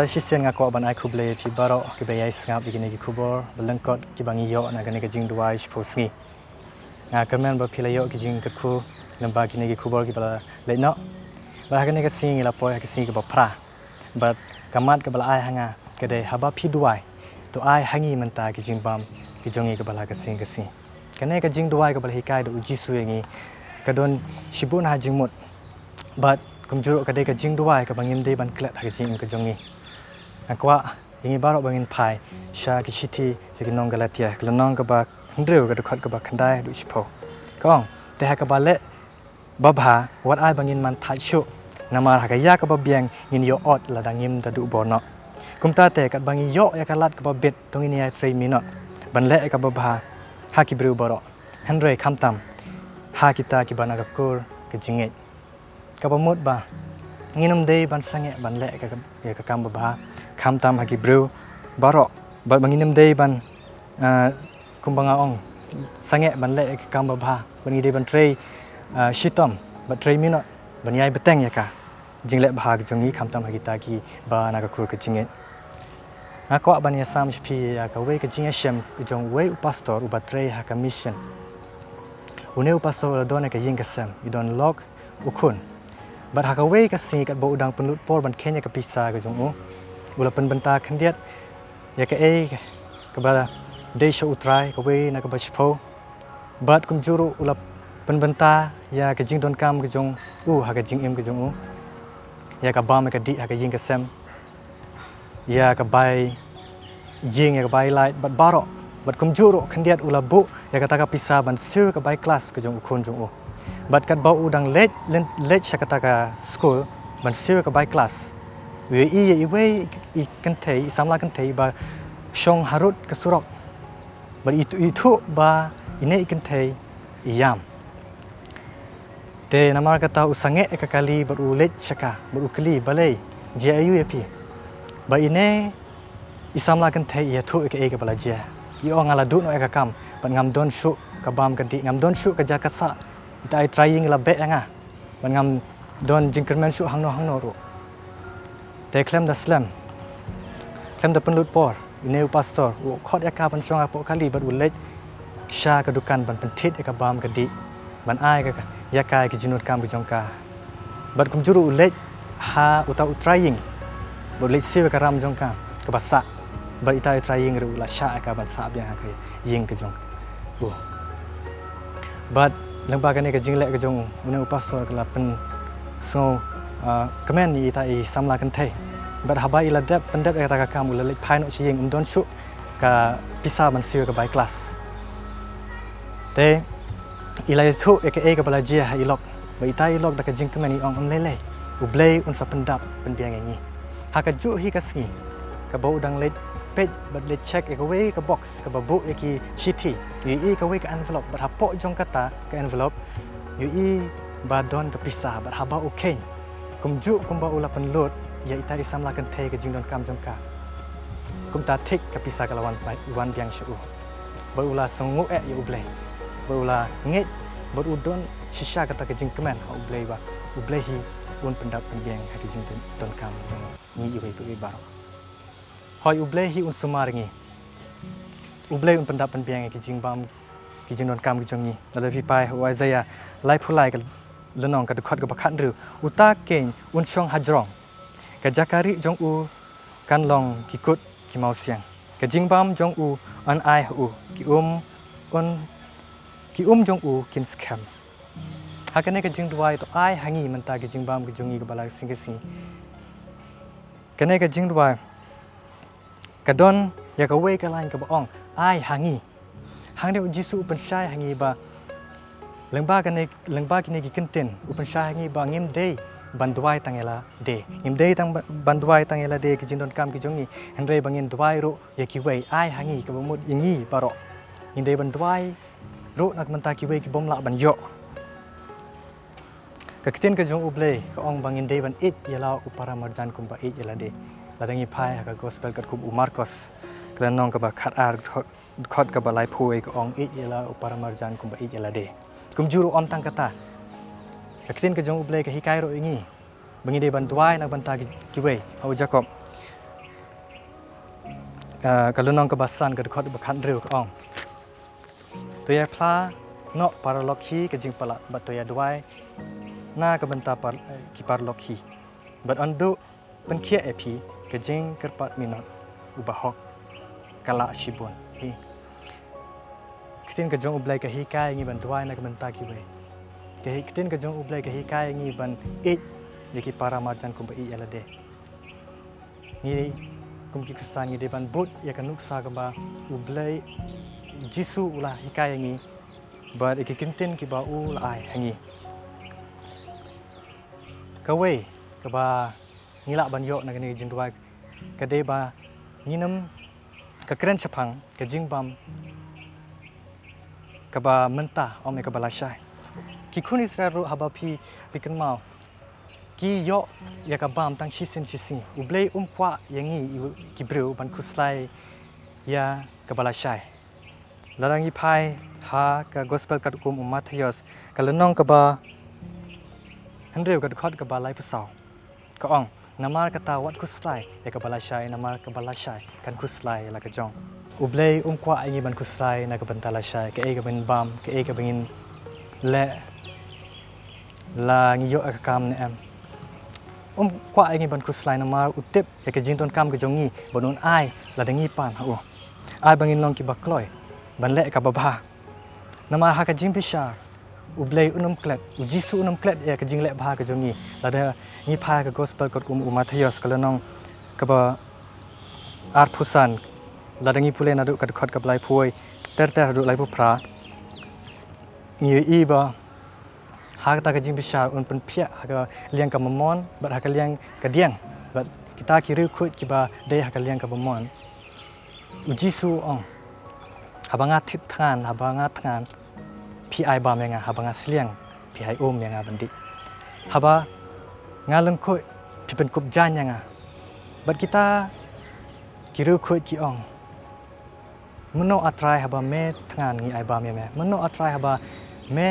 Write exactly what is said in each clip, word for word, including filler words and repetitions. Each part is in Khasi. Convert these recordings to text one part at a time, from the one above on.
Shisien nga kwah ban ai khublei ïa phi baroh kiba ïai sngap ïa kine ki khubor ba lyngkot kiba ngi ïoh na kane ka jingduwai shiphew sngi. Nga kyrmen ba phi la ïoh ki jingkyrkhu lyngba kine ki khubor kiba la leit noh. Bad ha kane ka sngi ngi la poi ha ka sngi kaba phra. Bad ka mat kaba la ai ha nga ka dei, haba phi duwai, to ai ha ngi mynta ki jingbam ki jong ngi kaba la ka sngi ka sngi. Kane ka jingduwai kaba la hikai da u Jisu ïa ngi ka don shibun ha jingmut. Bad kumjuh ruh ka dei ka jingduwai kaba ngim dei ban klet ha ka jingim ka jong ngi. Nga kwah ïa ngi baroh ba ngin phai sha ki shithi sha ki nong Galatia, ka lynnong kaba hynriew, ka dkhot kaba khyndai haduh shiphew. Ka ong, te ha kaba leh babha, wat ai ba ngin man thait shuh, namar ha ka ïa kaba biang ngin ïoh ot lada ngim da duh bor noh. Kumta te, katba ngi ïoh ïa ka lad kaba bit, to ngin ïai trei minot ban leh ïa kaba bha ha ki briew baroh, hynrei khamtam ha kita kiba na ka kur ka jingngeit. Kaba mut ba ngin ym dei ban sangeh ban leh ïa ka, ïa ka kam babha, khamtam ha ki briew baroh, bad ba ngin ym dei ban, ah, kumba nga ong, sangeh ban leh ïa ka kam babha, ba ngi dei ban trei, ah, shitom bad trei minot ban ïai bteng ïa ka jingleh babha ka jong ngi, khamtam ha kita kiba na ka kur ka jingngeit. Nga kwah ban ïasam sha phi ïa kawei ka jingïashem ka jong uwei u pastor uba trei ha ka mission. Une u pastor u la don ïa ka ïing ka sem, i don lok, u khun. Bad ha kawei ka sngi katba u dang pynlut por ban kheiñ ïa ka pisa ka jong u, u la pynbynta khyndiat ïa kaei kaba dei sha U Trai, kawei na kaba shiphew. Bad kumjuh ruh u la pynbynta ïa ka jingdonkam ka jong u ha ka jingim ka jong u, ïa ka bam ïa ka dih ha ka ïing ka sem, ïa ka bai ïing, ïa ka bai light bad baroh. Bad kumjuh ruh khyndiat u la buh ïa kata ka pisa ban siew ïa ka bai klas ka jong u khun jong u. Bad katba u dang leit, leit sha kata ka skul ban siew ïa ka bai klas, u ïohi ïa iwei i kynthei, i samla kynthei ba shong harud ka surok. Bad i, ithuh ba ine i kynthei i ïam. Te namar kata u sangeh ïa ka kali bad u leit sha ka bad u kylli, balei, jia aïu ïa phi? Bad ine i samla kynthei i ïathuh ïa kaei kaba la jia. I ong, nga la duh noh ïa ka kam bad ngam don shuh ka bam ka dih, ngam don shuh ka jaka sah. Ita i trai ïing i la beh ïa nga bad ngam don jingkyrmen shuh hangno hangno ruh. Te khlem da slem, khlem da pynlut por, ine u pastor u khot ïa ka ban shong hapoh kali bad u leit sha ka dukan ban pynthit ïa ka bam ka dih, ban ai ka, ïa ka ïa ki jingdonkam ka jong ka. Bad kumjuh ruh u leit ha uta u trai ïing bad u leit siew ïa ka ram jong ka kaba sah. Bad ita i trai ïing ruh u la shah ïa ka ban sah biang ha ka ïing ka jong u. Bad lyngba kane ka jingleh ka jong u, une u pastor ka la pynsngew, ah, kmen ïa ita i samla kynthei. Bad haba i la dep pyndep ïa kata ka kam, u la leit phai noh sha ïing, um don shuh ka pisa ban siew ïa ka bai klas. Te i la ïathuh ïa kaei kaba la jia ha i lok. Bad ita i lok da ka jingkmen i ong, ym lei lei, U Blei un sa pyndap pynbiang ïa ngi. Ha kajuh hi ka sngi kaba u dang leit peit bad leit check ïa kawei ka box kaba buh ïa ki shithi, i ïohi kawei ka envelope, bad hapoh jong kata ka envelope i ïohi ba don ka pisa. Bad haba u kheiñ, kumjuh kumba u la pynlut ïa ita i samla kynthei ka jingdonkam jong ka, kumta thik ka pisa ka la wan, wan biang sha u. Bad u la sngewnguh eh ïa U Blei, bad u la ngeit, bad u don shisha kata ka jingkmen ha U Blei ba U Blei hi un pyndap pynbiang ha ki jingdonkam jong ngi iwei pa iwei baroh. Hooid, U Blei hi un sumar ïa ngi. U Blei un pyndap pynbiang ïa ki jingbam, ki jingdonkam ki jong ngi. Lada phi phai ha u Isaiah laiphew lai, ka lynnong, ka dkhot kaba khathynriew, uta keiñ un shong hajrong. Ka jaka rieh jong u kan long ki kut ki mawsiang. Ka jingbam jong u yn ai ha u, ki um, un, ki um jong u kin skhem. Ha kane ka jingduwai, to ai ha ngi mynta ki jingbam ki jong ngi kaba la ka sngi ka sngi. Kane ka jingduwai ka don ïa kawei ka lain kaba ong, ai ha ngi. Hangne u Jisu u pynshai ha ngi ba lyngba kane, lyngba kine ki kyntien, u pynshai ha ngi ba ngim dei ban duwai tang ïa lade. Ngim dei tang ba-, ban duwai tang ïa lade ki jingdonkam ki jong ngi, hynrei ba ngin duwai ruh ïa kiwei, ai ha ngi, kaba mut ïa ngi baroh. Ngin dei ban duwai ruh na ka bynta kiwei ki bym lah ban ïoh. Ka ktien ka jong U Blei ka ong ba ngin dei ban ïeit ïa la u para marjan kumba ïeit ïa lade. Lada ngi phai ha ka gospel katkum u Markos, ka lynnong kaba khatar, dkhot kaba laiphew wei, ka ong, ïeit ïa la u para marjan kumba ïeit ïa lade. Kumjuh ruh ym tang kata, ka ktien ka jong U Blei ka hikai ruh ïa ngi ba ngi dei ban duwai na ka bynta ki, kiwei. Ha u Jakob, Ah, ka lynnong kaba san, ka dkhot ba khathynriew ka ong: To ïa phla noh paralok hi ka jingpalat, bad to ïa duwai na ka bynta par, eh, ki paralok hi. Bad yn duh pynkhiah ïa phi ka jingkyrpad minot u bahok ka lah shibun hi. Ka ktien ka jong U Blei ka hikai ïa ngi ban duwai na ka bynta kiwei. Ka hi-, ka ktien ka jong U Blei ka hikai ïa ngi ban ïeit ïa ki para marjan kumba ïeit ïa lade. Ngi kum ki Khristan ngi dei ban bud ïa ka nuksa kaba U Blei, Jisu u la hikai ïa ngi, bad ïa ki kyntien kiba u la ai ha ngi. Kawei kaba ngi lah ban ïoh na kane ka jingduwai ka dei ba ngin ym, ka kren shaphang ka jingbam kaba mynta, ym ïa kaba lashai. Ki khun Israel ruh, haba phi, phi kynmaw, ki ïoh ïa ka bam tang shisien shisngi. U Blei um kwah ïa ngi, i, ki briew, ban khuslai ïa kaba lashai. Lada ngi phai ha ka Gospel katkum u Mathaios, ka lynnong kaba hynriew, ka dkhot kaba laiphew saw, ka ong: Namar kata, wat khuslai ïa kaba lashai, namar kaba lashai kan khuslai ïa la ka jong. U Blei um kwah ïa ngi ban khuslai na ka bynta lashai, kaei kaba ngin bam, kaei kaba ngin leh, la ngi ïoh ïa ka kam ne em. Um kwah ïa ngi ban khuslai, namar u tip ïa ka jingdonkam ka jong ngi, bad un ai lada ngi pan ha u. Ai ba ngin long kiba kloi ban leh kaba bha. Namar ha ka jingbishar U Blei un ym klet, U Jisu un ym klet ïa ka jingleh bha ka jong ngi. Lada ngi phai ha ka Gospel katkum u Mathaios, ka lynnong kaba arphew san, lada ngi pule naduh ka dkhot kaba laiphew wei ter ter haduh laiphew phra, ngi ïohi ba ha kata ka jingbishar un pynphiah ha ka liang ka mammon bad ha ka liang ka diang. Bad kita ki riewkhuid kiba dei ha ka liang ka mammon, U Jisu u ong: Haba nga thied thngan, haba nga thngan, phi ai bam ïa nga, haba nga sliang, phi ai um ïa nga ban dih. Haba nga lyngkhuid, phi pynkup jaiñ ïa nga. Bad kita ki riewkhuid ki ong: Mynno, A Trai, haba me thngan ngi ai bam ïa me? Mynno, A Trai, haba me,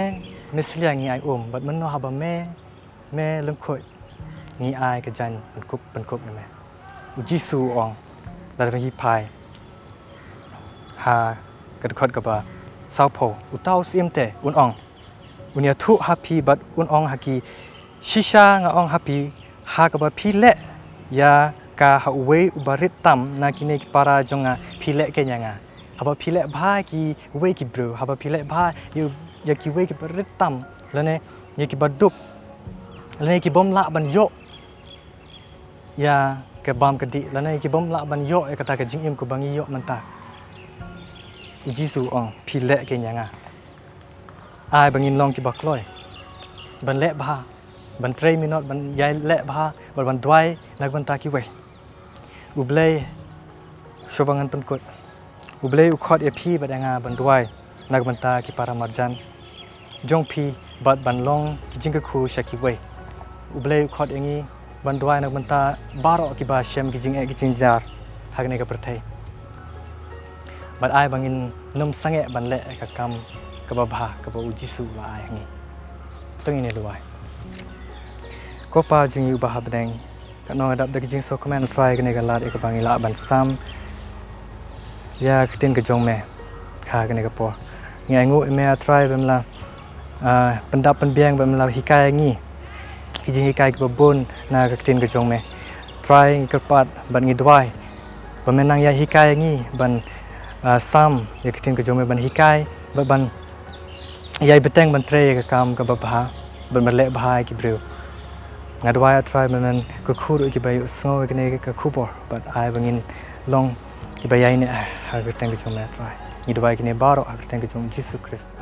me sliang ngi ai um? Bad mynno haba me, me lyngkhuid ngi ai ka jaiñ pynkup, pynkup ïa me? U Jisu u ong, lada phi phai ha ka dkhot kaba sawphew, uta u Syiem te un ong, un ïathuh ha phi bad un ong ha ki, shisha nga ong ha phi, ha kaba phi leh ïa ka ha uwei uba rit tam na kine ki para jong nga, phi leh keiñ ïa nga. Haba phi leh bha ïa kiwei ki briew, haba phi leh bha ïa, ïa kiwei kiba rit tam, lane ïa kiba duk, lane ïa ki bym lah ban ïoh ïa ka bam ka dih, lane ïa ki bym lah ban ïoh ïa kata ka jingim kaba ngi ïoh mynta, U Jisu u ong, phi leh keiñ ïa nga. Ai ba ngin long kiba kloi ban leh bha, ban trei minot, ban ïai leh bha, ban, ban duwai na ka bynta kiwei. U Blei, shuwa ba ngan pynkut, U Blei u khot ïa phi bad ïa nga ban duwai na ka bynta ki para marjan jong phi bad ban long ki jingkyrkhu sha kiwei. U Blei u khot ïa ngi ban duwai na ka bynta baroh kiba shem ki jingeh ki jingjynjar ha kane ka pyrthei. Bad ai ba ngin nym sangeh ban leh ka kam kaba bha kaba U Jisu u la ai ha ngi. To ngin ïa duwai. Ko Pa jong ngi uba ha bneng, katno nga dap da ka jingsngewkmen, A Trai, kane ka lad ïa kaba ngi lah ban sam ïa ka ktien ka jong me ha kane ka por. Ngi ainguh ïa me, A Trai, ba me la, ah, pyndap pynbiang, ba me la hikai ïa ngi ki jinghikai kiba bun na ka ktien ka jong me. Trai, ngi kyrpad bad ngi duwai ba men nang ïai hikai ïa ngi ban, ah, sam ïa ka ktien ka jong me, ban hikai bad ban ïai bteng ban trei ïa ka kam kaba bha bad ban leh bha ïa ki briew. Nga duwai, A Trai, ba men kyrkhu ruh ïa kiba ïohsngew ïa kane ka khubor bad ai ba ngin long kiba ïaineh ha ka kyrteng ka jong me, A Trai. Ngi duwai kine baroh ha ka kyrteng ka jong U Jisu Khrist.